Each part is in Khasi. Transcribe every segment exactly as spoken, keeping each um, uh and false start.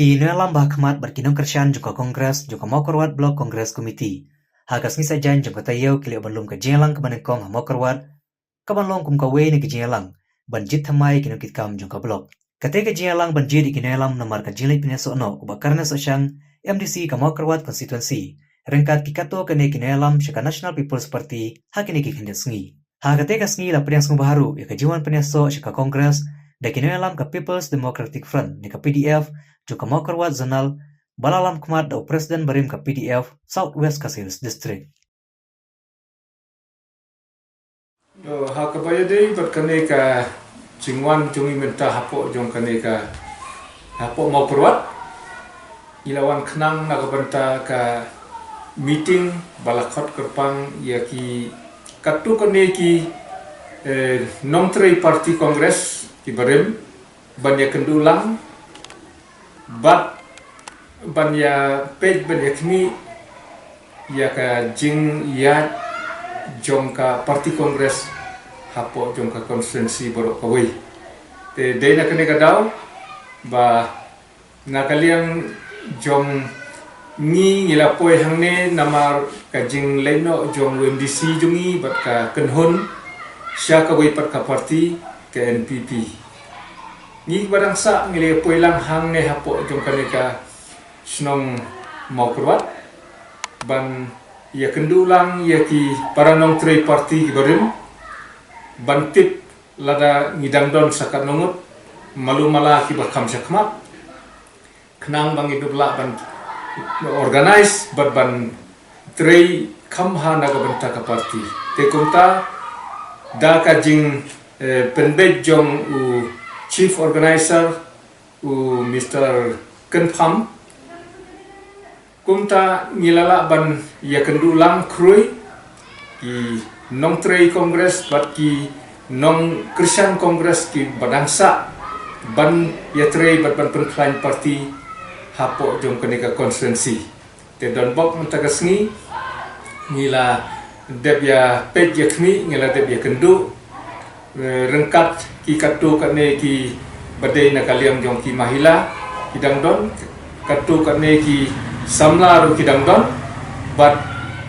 Ki nongïalam ba ha khmat bad ki nongkyrshan jong ka Congress jong ka Mawkyrwat Block Congress Committee ha ka sngi Saitjaiñ jong ka taïew ki la ïoh ban lum ka jingïalang kaba nyngkong ha Mawkyrwat, kaban long kum kawei na ki jingïalang ban jied thymmai ïa ki nongkitkam jong ka block. Kata ka jingïalang ban jied ïa ki nongïalam namar ka jingleit pynïasoh noh u Bah Karne Sohshang, M D C ka Mawkyrwat Constituency, ryngkat ki katto katne ki nongïalam sha ka National People's Party ha kine ki khyndiat sngi. Ha kata ka sngi la pdiang sngewbha ruh ïa ka jingwan pynïasoh sha ka Congress da ki nongïalam ka People's Democratic Front ne ka P D F jong ka Mawkyrwat Zonal, ba la lam khmat da u President barim ka P D F South West Khasi Hills District. To, ha kaba ïadei bad kane ka jingwan jong ngi mynta hapoh jong kane ka, hapoh Mawkyrwat, ngi la wan khnang na ka bynta ka meeting ba la khot kyrpang ïa ki katto katne ki, eh, nongtrei party Congress ki barim ban ïakynduh lang bad ban ïa peit ban ïa khmih ïa ka jingïaid jong ka party Congress hapoh jong ka constituency baroh kawei. Te dei na kane ka daw ba na ka liang jong ngi, ngi la poi hangne namar ka jingleit noh jong u M D C jong ngi bad ka kynhun sha kawei pat ka party, ka N P P. Ngi ba dang sah ngi la poi lang hangne hapoh jong kane ka shnong Mawkyrwat ban ïakynduh lang ïa ki para nongtrei party ki barim ban tip lada ngi dang don sa katno ngut malu mala kiba kham shakhmat, khnang ba ngi dup lah ban organise bad ban trei kham bha na ka bynta ka party. Te kumta da ka jing, eh, pynbeit jong u Chief Organiser, u Mister Kynpham, kumta ngi la lah ban ïakynduh lang khrui ki nongtrei Congress bad ki nongkyrshan Congress kiba dang sah ban ïatrei bad ban pynkhlaiñ party hapoh jong kane ka constituency. Te don bok mynta ka sngi ngi la dep ïa peit ïa khmih, ngi la dep ïakynduh, eh, ryngkat ki katto katne kiba dei na ka liang jong ki mahila ki dang don, katto katne ki samla ruh ki dang don, bad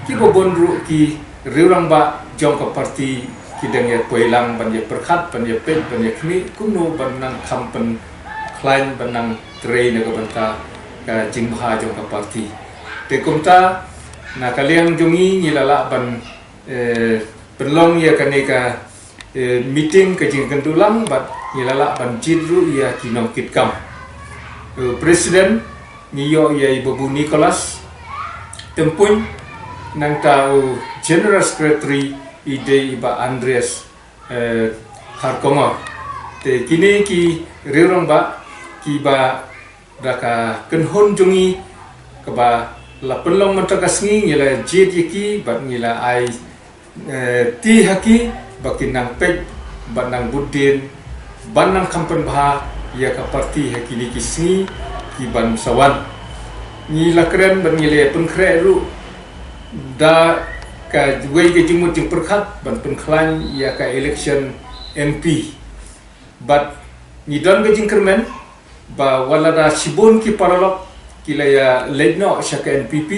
kiba bun ruh ki riewrangbah jong ka party ki dang ïa poi lang ban ïa pyrkhat, ban ïa peit, ban ïa khmih kumno ban nang kham pynkhlaiñ, ban nang trei na ka bynta ka jingbha jong ka party. Te kumta na ka liang jong ngi ngi la lah ban, eh, pynlong ïa kane ka, eh, meeting, ka jingkynduh lang, bad ngi la lah ban jied ruh ïa ki nongkitkam. Eh, President ngi ïoh ïa i Babu Nicholas Tympuin, nangta u General Secretary i dei i Bah Andreas, eh, Kharkongor. Te kine ki riewrangbah kiba da ka kynhun jong ngi kaba la pynlong mynta ka sngi ngi la jied ïa ki bad ngi la ai, eh, ti ha ki ba kin nang peit bad nang bud dien ban nang kham pynbha ïa ka party ha kine ki sngi kiban sa wan. Ngi la kren bad ngi la pynkhreh ruh da kawei ka jingmut jingpyrkhat ban pynkhlaiñ ïa ka election M P. Bad ngi don ka jingkyrmen ba wat lada shibun ki paralok ki la ïa leit noh sha ka N P P,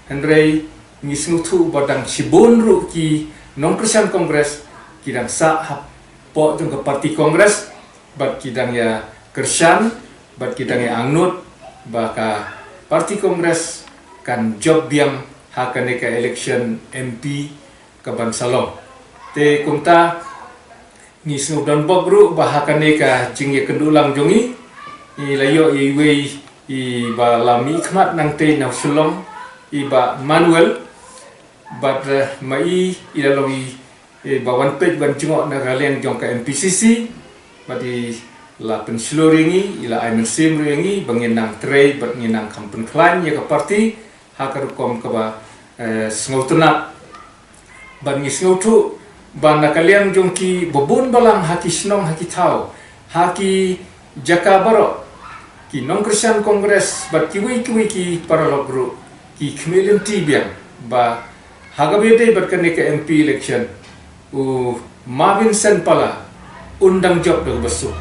hynrei ngi sngewthuh ba dang shibun ruh ki nongkyrshan Congress ki dang sah hapoh jong ka party Congress, bad ki dang ïa kyrshan, bad ki dang ïa angnud ba ka party Congress kan jop biang ha kane ka election M P kaban sa long. Te kumta ngi sngewdon bok ruh ba ha kane ka jingïakynduh lang jong ngi, ngi la ïoh ïa iwei iba la mihkhmat nangtei na Shillong, i Bah Manuel, bad, eh, ma i i la long i, iba wan peit wan jngoh na ka liang jong ka M P C C, bad i la pynshlur ïa ngi, i la ai mynsiem ruh ïa ngi ba ngin nang trei bad ngin nang kham pynkhlaiñ ïa ka party ha ka rukom kaba, eh, sngewtynnat. Bad ngi sngewthuh ba na ka liang jong ki babun balang ha ki shnong, ha ki thaw, ha ki jaka baroh, ki nongkyrshan Congress bad kiwei kiwei ki paralok ruh ki khmih lynti biang ba ha kaba ïadei bad kane ka M P election, u Ma Vincent Pala un dang jop da kaba suk.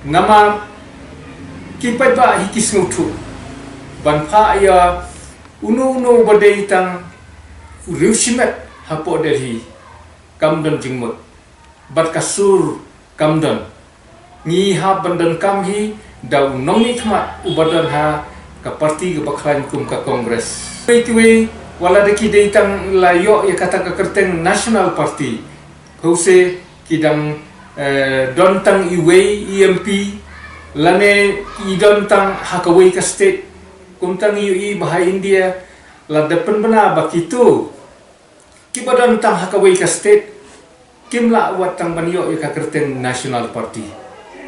Namar Ki paidbah hi ki sngewthuh ban phah ïa uno uno ba dei tang u riewshimet hapoh Delhi kam don jingmut, bad ka sur kam don. Ngi hap ban donkam hi da u nongmihkhmat uba don ha ka parti kaba khlaiñ kum ka Congress. Kiwei kiwei, wat la da ki dei tang la ïoh ïa kata ka kyrteng National Party, phew se ki dang, eh, don tang iwei i M P, lane i don tang ha kawei ka state. Kumta ngi ïohi ba ha India, lada pynbna ba kito kiba don tang ha kawei ka state kim lah wat tang ban ïoh ïa ka kyrteng National Party.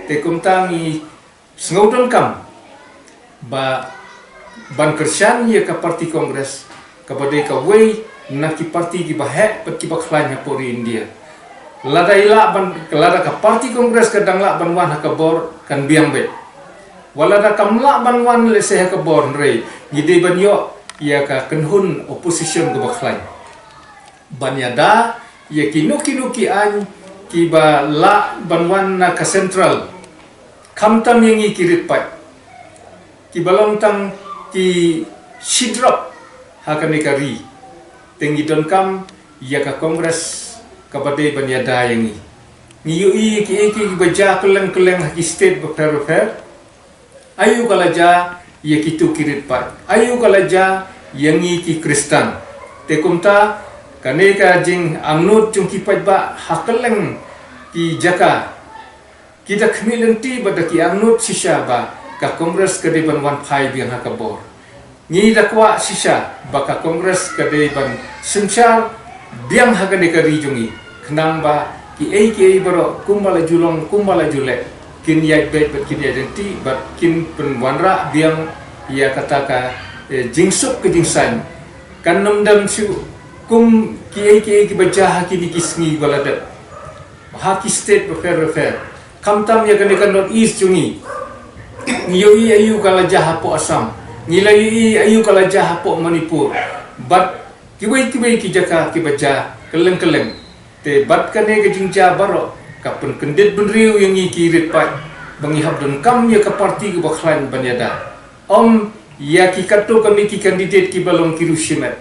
Te kumta ngi sngewdonkam ba ban kyrshan ïa ka parti Congress, kaba dei kawei na ki parti kiba heh bad kiba khlaiñ hapoh ri India. Lada i lah ban, lada ka parti Congress ka dang lah ban wan ha ka bor, kan biang beit. Wat lada kam lah ban wan lehse ha ka bor, hynrei ngi dei ban ïoh ïa ka kynhun opposition kaba khlaiñ ban ïada ïa kino kino ki aiñ kiba lah ban wan na ka central, khamtam ïa ngi ki rit paid kiba long tang ki shidrop ha kane ka ri. Te ngi donkam ïa ka Congress kaba dei ban ïada ïa ngi. Ngi ïohi ïa kiei kiei kiba jia kylleng kylleng ha ki state bapher bapher. Aïu ka la jia ïa kito ki rit paid, aïu ka la jia ïa ngi ki Khristan. Te kumta kane ka jingangnud jong ki paidbah ha kylleng ki jaka, ki da khmih lynti bad da ki angnud shisha ba ka Congress ka dei ban wan phai biang ha ka bor. Ngi da kwah shisha ba ka Congress ka dei ban synshar biang ha kane ka ri jong ngi, khnang ba kiei kiei baroh kumba la ju long kumba la ju leh, kin ïaid beit bad kin ïaid lynti bad kin pynwanrah biang ïa kata ka, eh, jingsuk ka jingsain. Kan nym don shuh kum kiei kiei kiba jia ha kine ki sngi ba la dep ha ki state bapher bapher, khamtam ïa kane ka North East jong ngi. Ngi ïohi aïu ka la jia hapoh Assam, ngi la ïohi aïu ka la jia hapoh Manipur, bad kiwei kiwei ki jaka kiba jia kylleng kylleng. Te bad kane ka jingjia baroh ka pynkyndit bynriew ïa ngi ki rit paid ba ngi hap donkam ïa ka parti kaba khlaiñ ban ïada, ym ïa ki katto katne ki candidate kiba long ki riewshimet.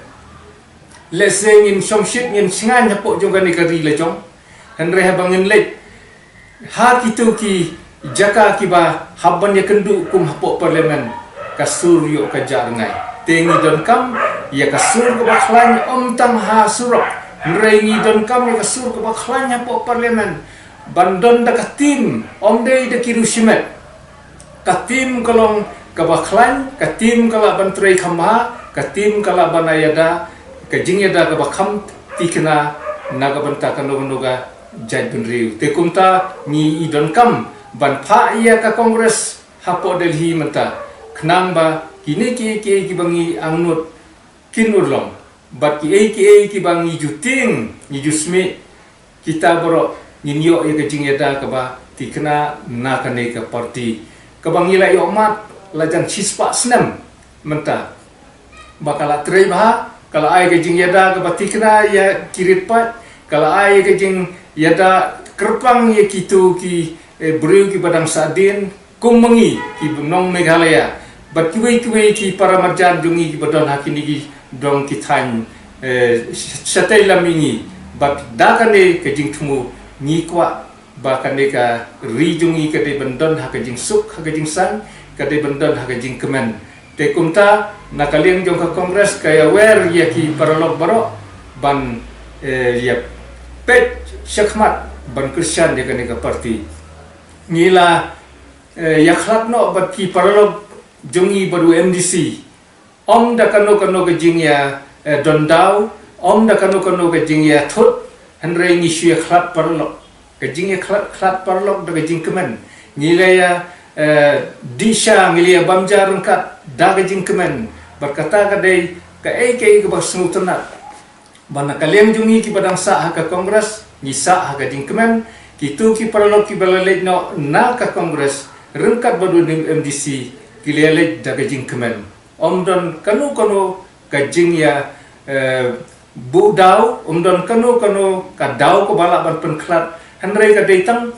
Lehse ngin shongshit, ngin shngaiñ hapoh jong kane ka ri la jong, hynrei haba ngin leit ha kito ki jaka kiba hap ban ïakynduh kum hapoh parliament, ka sur ïoh ka jah rngai. Te ngi donkam ïa ka sur kaba khlaiñ, ym tang ha surok, hynrei ngi donkam ïa ka sur kaba khlaiñ hapoh parliament ban don da ka team, ym dei da ki riewshimet. Ka team ka long kaba khlaiñ, ka team ka lah ban trei kham bha, ka team ka lah ban ïada ka jingïada kaba kham thikna na ka bynta kano kano ka jaitbynriew. Te kumta ngi i donkam ban phah ïa ka Congress hapoh Delhi mynta, khnang ba kine kiei kiei kiba ngi angnud kin urlong, bad kiei kiei kiba ngi ju tieng, ngi ju smiej, kita baroh ngin ïoh ïa ka jingïada kaba thikna na kane ka parti kaba ngi la ïoh mad la jan shispah snem mynta. Ba ka la trei bha, ka la ai ka jingïada kaba thikna ïa ki rit paid, ka la ai ka jingïada kyrpang ïa kito ki, eh, briew kiba dang sahdien kum ma ngi ki nong Meghalaya, bad kiwei kiwei ki para marjan jong ngi kiba don ha kine ki dong ki thaiñ, eh, shatei lam ïa ngi. Bad da kane ka jingthmu ngi kwah ba kane ka ri jong ngi ka dei ban don ha ka jingsuk, ha ka jingsain, ka dei ban don ha ka jingkmen. Te kumta na ka liang jong ka Congress ka ïawer ïa ki paralok baroh ban, eh, ïa peit shakhmat ban kyrshan ïa kane ka parti. Ngi la, eh, ïakhlad noh bad ki paralok jong ngi bad u M D C. Ym da kano kano ka jingïa, eh, don daw, ym da kano kano ka jingïathut, hynrei ngi shu ïakhlad paralok. Ka jingïakhlad, khlad paralok da ka jingkmen. Ngi la ïa, eh, dih sha, ngi la ïa bam ja ryngkat da ka jingkmen. Bad kata ka dei kaei kaei kaba sngewtynnat. Ba na ka liang jong ngi kiba dang sah ha ka Congress, ngi sah ha ka jingkmen, kito ki paralok kiba la leit noh na ka Congress ryngkat bad u M D C, ki la leit da ka jingkmen. Ym don kano kano ka jingïa, eh, buh daw, ym don kano kano ka daw kaba lah ban pynkhlad, hynrei ka dei tang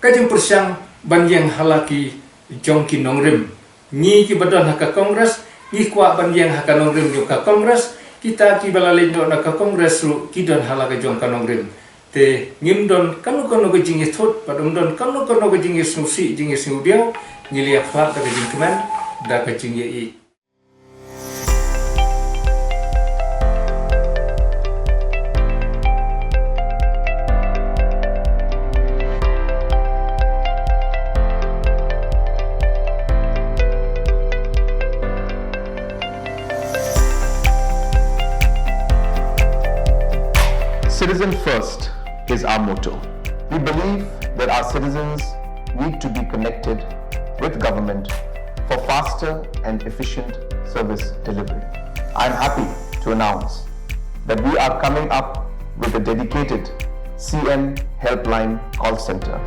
ka jingpyrshang ban ïeng ha la ki jong ki nongrim. Ngi kiba don ha ka Congress, ngi kwah ban ïeng ha ka nongrim jong ka Congress, kita kiba la leit noh na ka Congress ruh ki don ha la ka jong ka nongrim. Te ngim don kano kano ka jingïathut, bad ym don kano kano ka jingïasngewsih, jingïasngewdiaw, ngi la ïakhlad da ka jingkmen, da ka jingïaieit. Citizen First is our motto. We believe that our citizens need to be connected with government for faster and efficient service delivery. I am happy to announce that we are coming up with a dedicated C M Helpline call center.